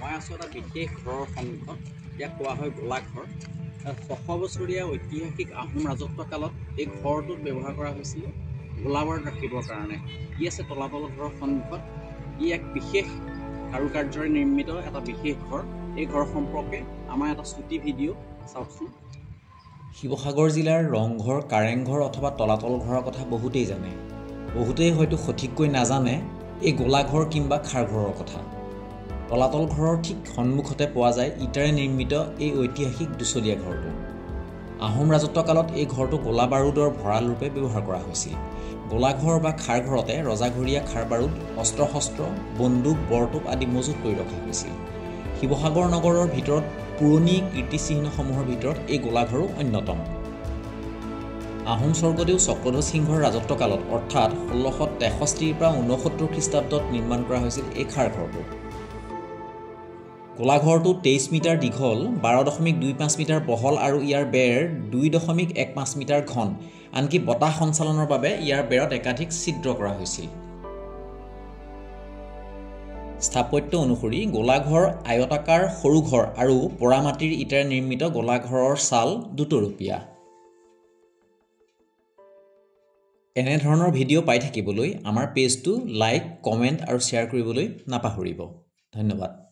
মই আছোঁ এটা বিশেষ ঘৰৰ সন্মুখত। ইয়াক কোৱা হয় গোলাঘৰ। 600 বছৰীয়া ঐতিহাসিক আহোম ৰাজত্বকালত এই ঘৰটোত ব্যৱহাৰ কৰা হৈছিল গোলাবাৰুদ ৰাখিবৰ কাৰণে। ই আছে তলাতল ঘৰৰ সন্মুখত। ই এক বিশেষ কাৰুকাৰ্যৰে নিৰ্মিত এটা বিশেষ ঘৰ। এই ঘৰ সম্পৰ্কে আমাৰ এটা চুটি ভিডিঅ' চাওকচোন। শিৱসাগৰ জিলাৰ ৰংঘৰ, কাৰেংঘৰ অথবা তলাতল ঘৰৰ কথা বহুতেই জানে। বহুতেই হয়তো সঠিককৈ নাজানে এই গোলাঘৰ কিম্বা খাৰঘৰৰ কথা। তলাতল ঘৰৰ ঠিক সন্মুখতে পোৱা যায় ইটাৰে নিৰ্মিত এই ঐতিহাসিক দুচলীয়া ঘৰটো। আহোম ৰাজত্বকালত এই ঘৰটো গোলা বাৰুদৰ ভঁৰাল ৰূপে ব্যৱহাৰ কৰা হৈছিল। গোলাঘৰ বা খাৰঘৰতে ৰজাঘৰীয়া খাৰ বাৰুদ, অস্ত্ৰ শস্ত্ৰ, বন্দুক, বৰটোপ আদি মজুত কৰি ৰখা হৈছিল। শিৱসাগৰ নগৰৰ ভিতৰত পুৰণি কীৰ্তিচিহ্নসমূহৰ ভিতৰত এই গোলাঘৰো অন্যতম। আহোম স্বৰ্গদেউ চক্ৰধ্বজ সিংহৰ ৰাজত্বকালত অৰ্থাৎ 1663ৰ পৰা 69 খ্ৰীষ্টাব্দত নিৰ্মাণ কৰা হৈছিল এই খাৰঘৰটো। গোলাঘৰটো 23 মিটাৰ দীঘল, 12.25 মিটাৰ বহল আৰু ইয়াৰ বেৰ 2.15 মিটাৰ ঘন। আনকি বতাহ সঞ্চালনৰ বাবে ইয়াৰ বেৰত একাধিক ছিদ্ৰ কৰা হৈছিল। স্থাপত্য অনুসৰি গোলাঘৰ আয়তাকাৰ সৰু ঘৰ আৰু পোৰা মাটিৰ ইটাৰে নিৰ্মিত গোলাঘৰৰ ছাল দুতৰপীয়া। এনেধৰণৰ ভিডিঅ' পাই থাকিবলৈ আমাৰ পেজটো লাইক, কমেণ্ট আৰু শ্বেয়াৰ কৰিবলৈ নাপাহৰিব। ধন্যবাদ।